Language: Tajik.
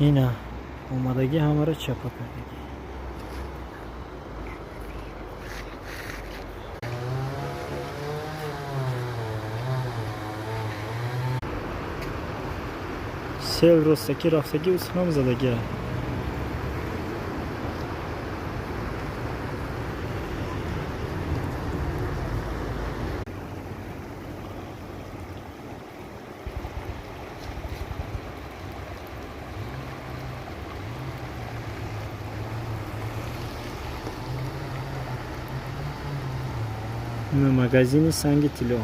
Ина омадагӣ, ҳамаро чапа кардагӣ. Сел ростакӣ рафтагӣ, усхам задагӣ. Магазини санги тилло.